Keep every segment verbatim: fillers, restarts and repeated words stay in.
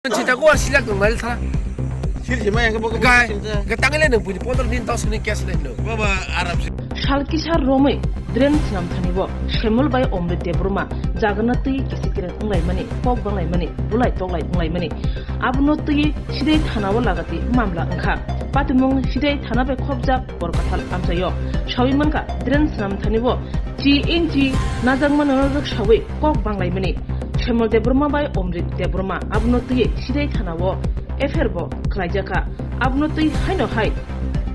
Sita ko ar silak nang nal tha. Sil sima yang ke bokol Gai, sil tha. Gai tangile nang bini pondro din dos ni cash le no. Baba, aram se. Sal kisa romwi drain swnam thani bo Shemol bai Omrit Debbarma jagana twi kisi kereng wnglaimani, kok banglaimani, bulai toklai wnglaimani. Abono twi sidai thana o lagati mamla wngkha. Patimung sidai thana bai khopjak Borkathal amchaio. Sawi mankha drain swnam thani bo G N G najakmano rwksawi kok banglaimani. Shemol Debbarma bai Omrit Debbarma abono twiwi sidai thana o F I R bo khlaijakha. Abono twi haino hai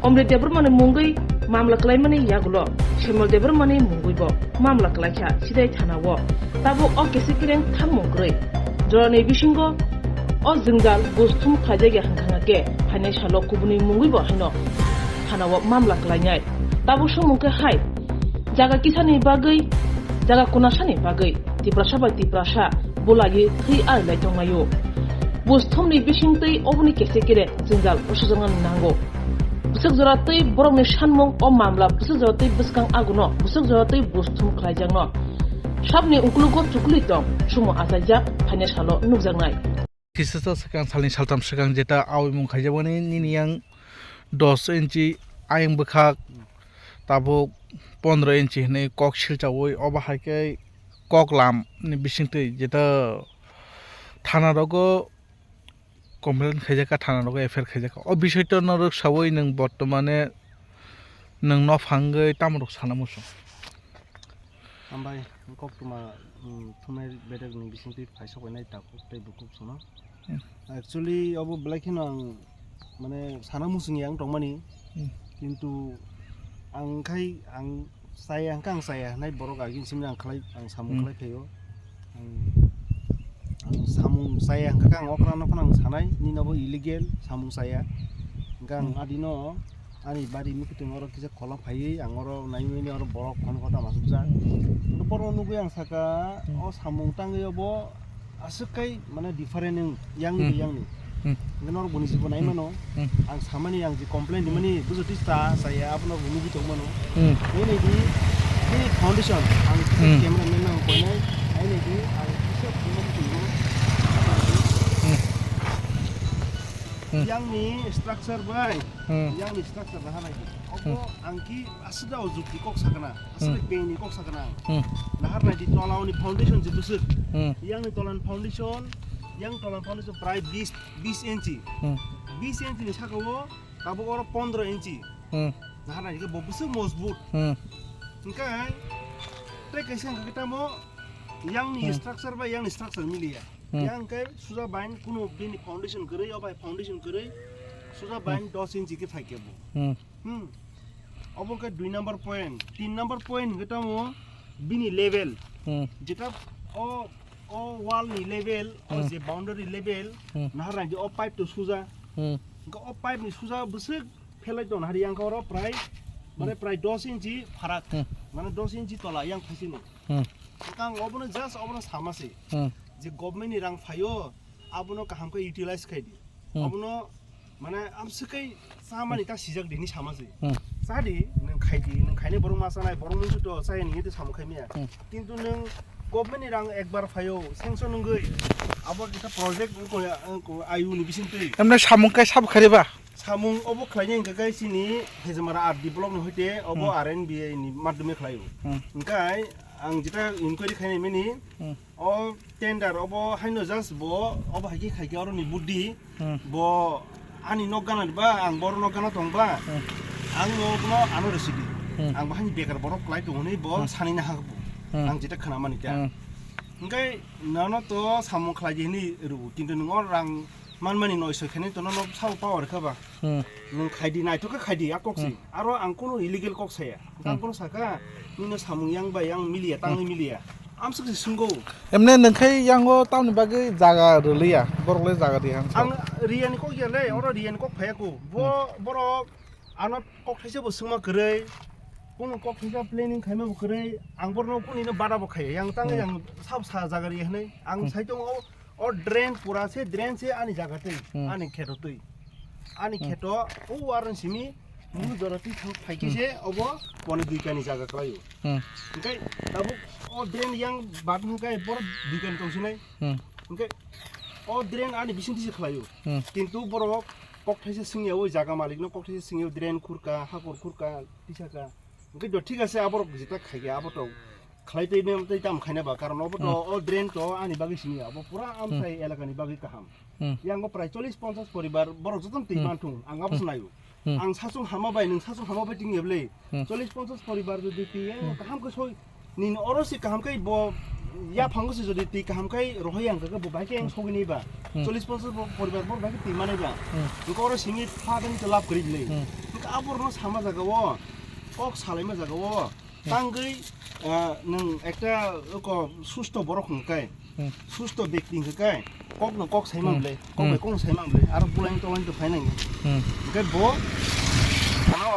Omrit Debbarmani mungwi mamla kwlaimani yagulo Shemol Debbarmani mungwibo mamla kwlaikha sidai thana o. Tabuk o kesi kereng thammung kwrwi. Jorani bisingo o jwngjal buj thum khlaijakya hwnkha khe phainai salo kubuni mungwibo haino thana o mamla kwlainai. Tabuk swngmung khe hai jaga kisani bagwi, jaga kunasani bagwi Tiprasa bai Tiprasa bulagi thwi arilai tonglaio. Buj thumni bisingtwi oboni kese kere jwngjal bwsajwknani nango. Bwswk jora twi borokni sanmung o mamla bwswk jora twi bwskang aguno bwswk jora twi buj thum khlaijakno. Sabni ukulugo chukuli tong sumo achaijak phainai salo nukjaknai. Kisa swkang salni saltham swkang jeta awi mung khaijakmani nini yang dos inchi ayang bwkhak tabuk pondro inchi hinwi kok silchawi obo hai khe kok lam ni bisingtwi jeta thana rogo complain khaijak kha, thana rogo F I R khaijak kha. O bisoi to norok sawi nwng bortomane nwng no phangwi tamo rok sana muchung? Hambai, koktwma, um, thumnai bedekni bisingtwi phaisa koinai takhuk tei bukhuk sono. Hmm. Actually, obo belai kheno ang, mane, sana muchungya ang tongmani. Hmm. Kintu ang khai, ang chaya hwnkha ang chaya hinai borok agini simi ang khlai, ang samung Hmm. khlai phaio. Ang, ang samung chaya hwnkha khe ang okra no phano ang sanai, nini obo illegal samung chaya. Hwnkha ang Hmm. adino Ani bari muikwthwng oro kisa kolok phaiwi ang oro naiwi oro borok phone kota masukjak. Hmm. Borok nugwi ang saka, Hmm. o samung tangwi obo aswk kai mane different wng yang ni Hmm. yang ni. Hmm. Hwnkhe norok boni jibo nai Hmm. mano. Hmm. Ang samani ang je complain Hmm. rimani bujo twi cha chaya abono bo nugwi tong mano. Hmm. Nini di, nini foundation ang Hmm. camera man ang koinai, nini di ang kisa phunukgwi tongo. Hmm. Hmm. Yang ni structure bai. Hmm. Yang ni structure nahar nai di. Obo Hmm. ang ki aswk da o jukti kok sakana, aswk Hmm. beng ni kok sakana ang. Hmm. Nahar nai di tola o ni foundation je bwswk. Hmm. Yang ni tola ni foundation, yang tola ni foundation prai bis, bis inchi. Hmm. Bis inchi ni saka o tabuk oro pondro inchi. Hmm. Nahar nai di bo bwswk mojbut. Hmm. Hwnkhe tei kaisa hwnkhe tamo yang ni Hmm. structure bai yang ni structure miliya. Hmm. Yang khe suja bain kuno bini foundation kwrwi, o bai foundation kwrwi suja bain Hmm. dos inchi khe phai khe bo. Hmm. Hmm. Obo khe dui number point. Tin number point hwnkhe tamo bini level. Hmm. Jeta o, o wall ni level, o Hmm. je boundary level, Hmm. nahar nai di o pipe to suja. Hmm. Hwnkhe o pipe ni suja bwswk phelai tong nahar yang khe oro prai, mane Hmm. prai dos inchi pharak. Hmm. Mane dos inchi tola yang phaisini. Hmm. Hwnkhe ang obono just obono sama se. Hmm. Je government ni rang phaio, abono kaham khe utilize khai di. Hmm. Abono mane amswk kai chamani ta sijak di hinwi sama se. Hmm. Cha di, nwng khai di, nwng khainai borok ma chanai, borok mungsu to chaya hinwi tei samung khai maya. Hmm. Kintu nwng government ni rang ekbar phaio, sanction wngwi, abo kisa project wngkha, wngkha I U ni bisingtwi. Emne samung kai sabo khai ba? Samung obo khlaina hwnkhe khe chini Hejamara R D block ni hoite obo Hmm. R N B A ni madhyome khlaio. Hmm. Hwnkhe ang jeta inquiry khainai mani Hmm. o tender obo haino just bo obo hai khe khai khe oro ni buddi Hmm. bo ani nok gana ba ang boro nok gana tong ba Hmm. ang no bono ano rwsidi. Hmm. Ang bahai ni bekar borok klai tong hwnwi bo Hmm. sanina ha bo. Hmm. Ang jeta khna mani kha. Hmm. Hwnkhe nono to samung khlai di hwnwi rw kintu nwng o rang manmani noisoi khainai to nono sabo power kha ba. Hmm. Nwng khai di, naithok khe khai di, a kok se. Hmm. Aro ang kunu illegal kok saya. Ang Hmm. kunu saka, nini samung yang bai yang miliya, tangwi Hmm. miliya. Amswk se swngo. Emne nwng khai yango tamni bagwi jaga rwliya, borok le jaga riya hinsa. Ang riyani kok ya le, oro riyani kok phaya ko. Bo, Hmm. borok ano kok thaisa bo swngma kwrwi, kunu kok thaisa planning khaima bo kwrwi, ang borno kunu ino bada bo khaya. Yang tang Hmm. yang sab sa jaga riya hinwi, ang Hmm. sai tongo. O drain pura se, drain se ani jaga twi, Hmm. ani kheto twi. Ani Hmm. kheto o waran simi munu jora twi thang phai khe Hmm. se obo poni dui kani jaga klaio. Hmm. Hwnkhe tabuk o drain yang bat hwnkhe borok dui kani tong sinai. Hmm. Hwnkhe O drain ani bising tisi khlaio. Hmm. Kintu borok kok thaisa singya, o jaga malik no kok thaisa singya, drain khurka, hakor khurka, tisaka. Hwnkhe do thik ase, aborok jeta khaikha, abo to khlai tei mem tei tam khaina ba, karon obo to Hmm. o drain to ani bagwi simi, abo pura Hmm. amsai elaka ni bagwi kaham. Hmm. Yang bo prai chollish ponchash poribar borok jotono twi Hmm. manthung, ang abo Hmm. se naio. Hmm. Ang sachung hama bai, nwng sachung hama bai tingya bwle. Hmm. Chollish ponchash poribar jodi twi, eh, Hmm. kaham khe soi, nini oro se kaham khe bo yaphango se jodi twi kaham khe rohoi ang khe bo bai khe ang Hmm. sogini ba. Hmm. Chollish ponchash bo poribar bo bai khe twi mani ba. Hmm. Hwnkhe oro simi pha bani to lab kwrwi bwle. Hmm. Hwnkhe aborno sama jaga o, kok salaima jaga o, Hmm. tangwi, ah, nwng ekta oko susto borok hwnkhe, Hmm. susto bekti hwnkhe, kok no kok saimang Hmm. bwle, kok Hmm. bai kok no saimang bwle, aro bulaini tolani to phainang. Hmm. Hwnkhe bo, ano,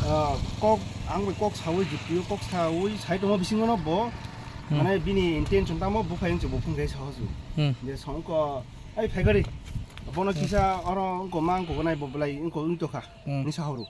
ah, kok, ang bai kok sawi juktio, kok sawi sai tongma bisingo no bo, Hmm. mane bini intention tamo buphai wngse bo phung khe sahosu. Hmm. Je songko, ai phaikari, bono Hmm. kisa oro wngko ma wngko nai bo bwlai wngko wngtokha, Hmm. ni sahoro.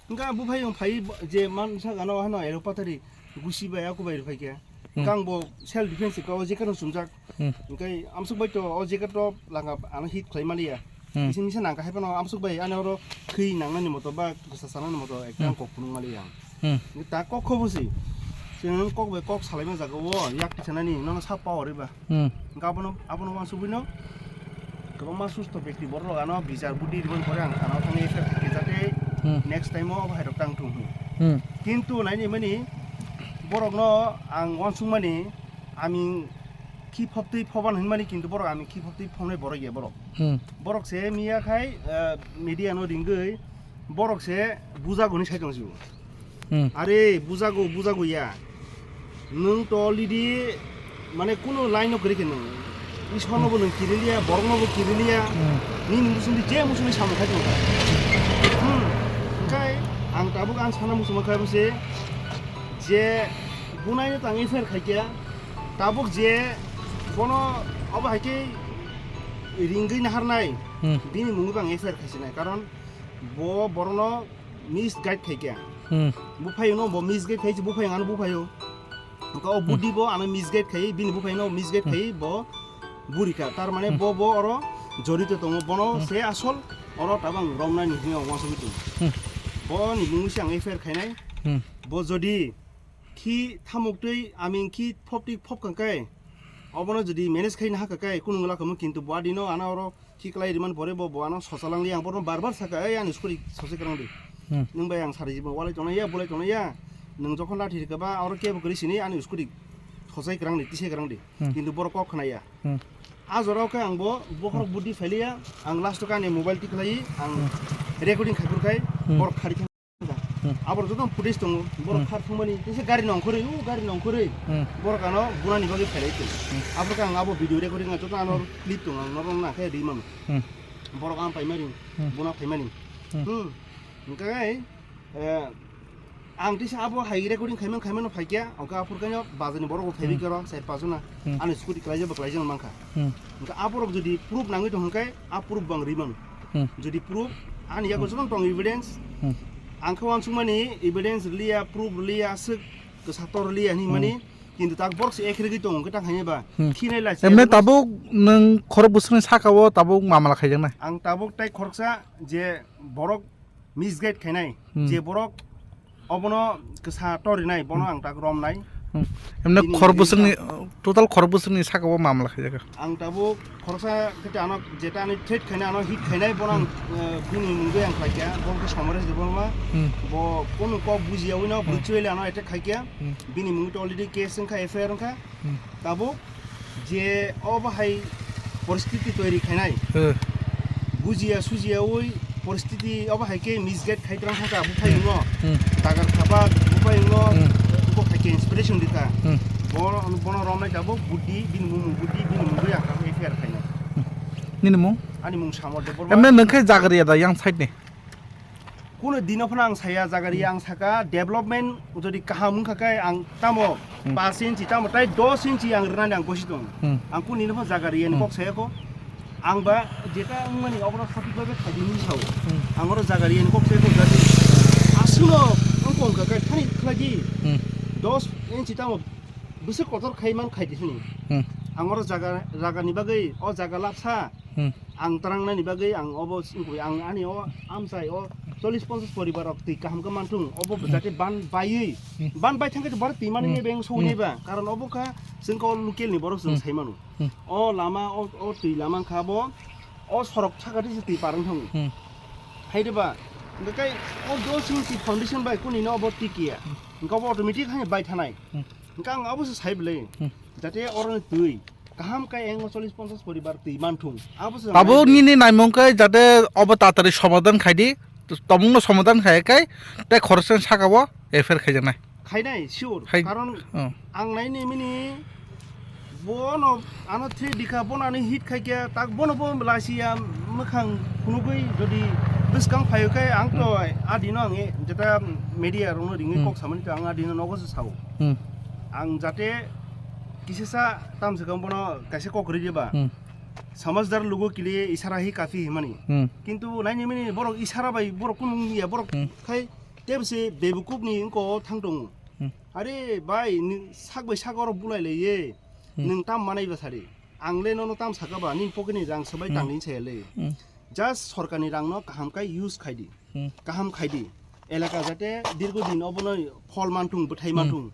Hwnkhe ang buphai wng phai bo-, je mansa gana o hano ero patari gusi bai aku bai rwphai khe. Hmm. Hwnkhe ang bo self defense ka o jacket no sumjak. Hmm. Hwnkhe amsuk bai to o jacket to langa ano hit khlai maliya. Hmm. Bising bisa nang kahai phano amsuk bai ani oro thwi nangnani moto ba kwsa chanani moto ekta Hmm. ang kok phunuk maliya ang. Hmm. Hwnkhe ta kok kho busi. Chwng kok bai kok salaima jaga o yak tisanani nono sa power ba. Hmm. Hwnkhe abono, abono uansugwi no kwbangma susto bekti borok rok ano bichar budi rwmani pore ang thana o thangwi F I R khe jate Hmm. next time o obo hai rok tang thung hwn. Hmm. Kintu naini mani borok no ang uansukmani aming khi phobtwi phoban hwnmani kintu borok aming khi phobtwi phobnai borok ya borok. Hmm. Borok se miya khai, eh, media no ringwi borok se bujago hwnwi sai tong sio. Hmm. Are bujago, bujago ya. Nwng to already mane kuno line no kwrwi khe nwng. Ishwar no bo nwng kiriliya, borok no bo kiriliya. Hmm. Nini muchungdi je muchungdi samung khai tongkha. Hmm. Khai ang tabuk ang sana muchungma khai bose je bunai no tang F I R khaikya. Tabuk je bono obo hai khe ringwi naharnai. Hmm. Bini mungwi bang F I R khaisinai. Karon bo borokno misguide khaikha. Hmm. Buphai no bo misguide khai, buphai ano buphai o. Ka o Hmm. budi bo ano misguide khai, bini buphai no misguide Hmm. khai bo buri kha. Tar mane Hmm. bo, bo oro jorito tongo, bono Hmm. se asol oro tabang romnai ni hwnwi uansugwi tongo. Hmm. Bo ni mungwi se ang F I R khainai. Hmm. Bo jodi khi thamuk twi aming khi phop twi phop kha kai, obono jodi manage khai na ha kha kai, kunu wngla kha mo, kintu bo adino ano oro Khiklai riman pore bo, bo ano sosa langli ang borno bar bar saka, "Ei, ani scooty sosai kwrang di." Hmm. Nwng bai ang sari jibon walai tongnai ya, bolai tongnai ya. Nwng jokhon lathi rikha ba, oro kebo kwrwi sini ani scooty sosai kwrang di, tisai kwrang di. Hmm. Kintu borok kok khna ya. Hmm. A jora o khe ang bo bokhorok Hmm. budi phailiya, ang last o khe ani mobile tikhlai, ang Hmm. recording khai phur khai, Hmm. borok khari khe Hmm. Abor joto footage tongo, borok Hmm. khar thangmani, tei se gari nongkhorwi, o gari nongkhorwi, Hmm. borok ano bunani bagwi phailai tong. Hmm. Abor khe ang abo video recording ang joto ano Hmm. clip tongo, ang norok na khe ri mano. Hmm. Borok ang paimani, Hmm. buna phaimani. Hmm. Hmm. Hwnkhe, eh, ang tisa abo hai recording khaimano, khaimano phaikya, hwnkhe aphur khe bazani borok bo phaiwi Hmm. khe ro, sai pajona, Hmm. ano scooty klaijak bo klaijak mankha. Hmm. Hwnkhe aborok jodi proof nangwi tong hwnkhe, a proof bo ang ri mano. Hmm. Jodi proof ani yago Hmm. joto tong evidence, Hmm. ang khe uansukmani evidence rwliya, proof rwliya, aswk kwsa tor rwliya hinwi Hmm. mani, kintu tak borok se ekregwi tongo, hwnkhe tak haino ba Hmm. thinai lai se Emne abo tabuk nwng khorok bwswkni saka o tabuk mamala khaijaknai? Ang tabuk tai khoroksa je borok misguide khainai, Hmm. je borok obono kwsa torinai, bono Hmm. ang tak romnai. Hmm. Emne Bini khorok bwswkni, total khorok bwswkni saka o mamala khaijak. Ang tabuk khoroksa khe ano jeta ani threat khainai, ano hit khainai, bono ang, Hmm. eh, bini mungwi ang khlaikha, bo khe Somoresh Debbarma. Hmm. Bo kunu kok bujiyawi no, Hmm. bwrwi chwile ano attack khaikha. Hmm. Bini mungwi to already case wngkha, F I R wngkha. Hmm. Tabuk je obo hai poristiti toiri khainai. Eh. Bujiya sujiyawi poristiti obo hai khe misguide khai twlang kha buphai Hmm. wngno. Hmm. Dagar khaba buphai wngno. Hmm. Bo hai khe inspiration rikha. Hmm. Bo, bono romnai tabuk buddhi, bini mung buddhi, bini mungwi ang tabuk F I R khainai. Hmm. Nini mung? Ani mung Samor Debbarma. Emne nwng khe jagariya da yang side ni? Kuno dino phano ang saya jagari, Hmm. ang saka development jodi kaham wngkha khe ang tamo Hmm. paanch inchi tamo tai dos inchi ang rwnani ang gosi tongo. Hmm. Ang kuni no jagari ani Hmm. kok saya ko. Ang ba jeta wngmani obono sati babe khaidi hinwi sao. Hmm. Ang oro jagari ani kok saya ko jadi. Asuno wngkha khe thani khlagi Hmm. dos inchi tamo bwswk kotor khai man khaidi hini. Hmm. Ang oro jaga, jagani bagwi, o jaga lapsa, Hmm. ang trangnani bagwi ang obo wngkha, ang ani o amchai o chollish ponchash poribar rok twi kaham khe manthung, obo Hmm. jate ban baiwi, Hmm. ban bai thangkhe borok twi mani Hmm. beng sogwi Hmm. naiba, karon obo kha chwng khe o local ni borok chwng Hmm. sai mano. Hmm. O lama, o, o twi lama wngkha bo, o sorok sakati se twi par wng thango. Hmm. Hai de ba, hwnkhe kai o do sing twi foundation bai kuni no obo twi kiya. Hmm. Hwnkhe obo automatic hai bai thanai. Hmm. Hwnkhe ang abo se sai bwlai. Hmm. Jate oro ni twi kaham kai engo chollish ponchash poribar twi manthung. Abo se Tabuk nai nini naimung kai jate obo tatari somadan khai di. Tomung no somadan khai kai tei khoroksa saka o F I R khaijaknai. Khainai, sure. Khai-, Karon oh. Ang naini mini bono ano three dikha, bono ani hit khaikya, tak bono bo lasiya mwkhang phunugwi jodi bwskang phaio khe ang to Hmm. adino ang e jeta media rokno ringwi Hmm. kok samani to ang adino nogo se sao. Hmm. Ang jate kisisa tamswkang bono kaisa kok rwdi ba. Hmm. Samajhdar logo ke liye ishara hi kafi himani. Hmm. Kintu naini mini borok ishara bai borok kunu wngya borok Hmm. khai Tebse bebukuk ni wngko thang tongo. Hmm. Are bai, ni sak bai sak oro bulai le ye. Hmm. Nwng tam manai ba sari. Ang le nono tam saka ba, nini pocket ni rang sabai Hmm. tang nini saya le. Hmm. Just sorkar ni rang no kaham kai use khai di. Hmm. Kaham khai di. Elaka jate dirgo din obono phol mantung, bwthai Hmm. mantung.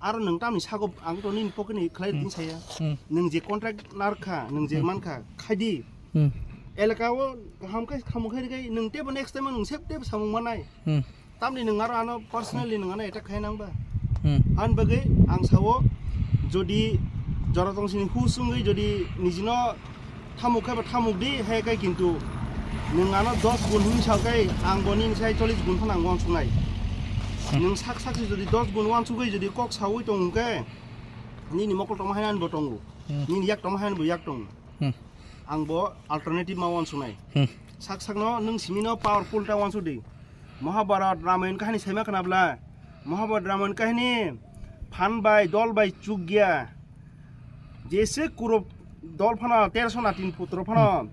Aro nwng tamni sago ang to nini pocket ni khlai Hmm. din saya. Hmm. Nwng je contract narkha, nwng je Hmm. mankha, khai di. Hmm. Elaka o kaham kai khamung khai di kai, nwng tebo next time nwng sep tebo samung manai. Hmm. Tamni nwng aro ano personally nwng ano attack khai nang ba? Hmm. Ani bagwi ang sao, jodi jora tongsini hus wngwi jodi nijino thamuk khai ba thamuk di, hai kai kintu nwng ano dos gun hwnwi sa kai, ang bo nini sai chollish gun phano ang uansuknai. Hmm. Nwng sak sak se jodi dos gun uansugwi jodi kok saui tong hwn khe, nini mokol tongma hai ani bo tongo. Hmm. Nini yak tongma hai ani bo yak tongo. Hmm. Ang bo alternative ma uansuknai. Hmm. Sak sakno nwng simino powerful ta uansuk di. Mahabharat, Ramayan kahini saima khna bla? Mahabharat, Ramayan kahini phan bai, dol bai chuk gya. Jese Kuruk dol phano, terso natin putro phano, Hmm.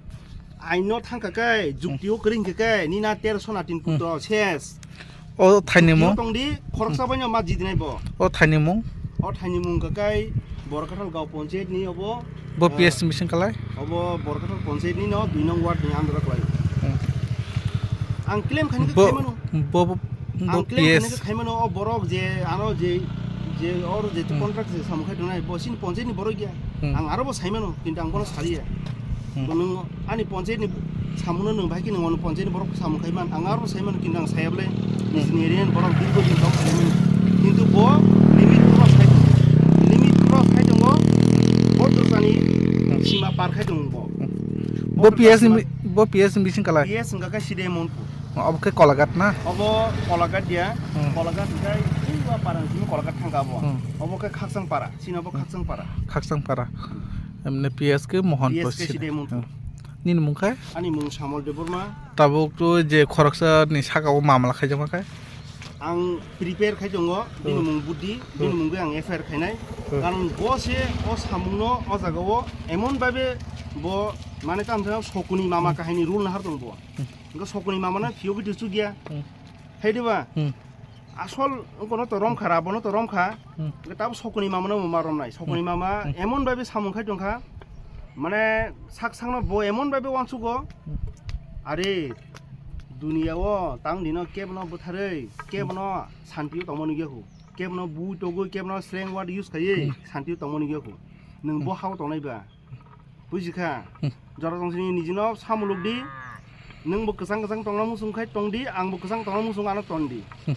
aino thangka kai, Hmm. jukti o kring ka kai, nina terso natin Hmm. putro, ses. O thaini Jukti o mung? Tong di, khoroksa Hmm. bai no ma jidinai bo. O thaini mung? O thaini mung ka kai, Borkathal Gao Panchayat ni obo, Bo ah, P S ni bising kalai? Obo Borkathal Panchayat ni no dui nong ward ni under o kalai. Hmm. Ang claim khaini khe Bo, khaimano. Bo, bo, bo Ang claim khaini P S. Khe khaimano, o borok je ano je, je or je Hmm. contract je samung khai tongnai, bo sini panchayat ni borok ya. Hmm. Ang aro bo saimano, kintu ang bono sariya. Hmm. Bo nwng ani panchayat ni samungno nwng bahai khe nwng ono panchayat ni borok samung khai man, ang aro bo saimano, kintu ang saya bole Hmm. nijini area ni borok dirgo din tong khaimani. Kintu bo limit cross khai, limit cross khai tongo, bo dosani Hmm. sima par khai tongo bo. Bo Bo P S ni, dosani bo P S ni bising kalai? P S wngkha khe C D M Monpur. Obo khe Kolaghat na? Obo Kolaghat dia. Hmm. Kolaghat hwnkhe ui wa para hwnwi Kolaghat thangkha abo. Hmm. Obo khe Khakchang para. Chini obo Hmm. Khakchang para. Khakchang para. Emne P S khe Mohan P S khe Side. Side Monpur. Hmm. Nini mung khe? Ani mung Samol Debbarma. Tabuk to je khoroksa ni saka o mamla khaijakma khe? Ang prepare khai tongo, bini Hmm. mung Budi, bini Hmm. mung bai ang F I R khainai. Hmm. Karon bo se o samungno o jaga o emon babe bo mane tamo sokuni mama Hmm. kahini rule nahar tong bo. Hmm. Hwnkhe sokoni mama no phiyogwi twi chukya. Hmm. Hai diba? Hmm. Asol wngkono to romkha, rabono to romkha. Hmm. Hwnkhe tabo sokoni mama no ma romnai. Sokoni Hmm. mama Hmm. emon bai samung khai tongkha. Mane sak sakno bo emon bai uansugo. Hmm. Are, duniya o tang dino kebono bwtharwi, kebono Hmm. santi o tongmani yakhu. Kebono bui togwi, kebono slang word use khaiwi Hmm. santi o tongmani yakhu. Nwng bo Hmm. hao tongnai ba? Bujikha. Hmm. Jora tongsini nijino samuluk di. Nwngbo kwchang kwchang tongna muchung khai tong di, angbo kwchang tongna muchung ano ton di. Hmm.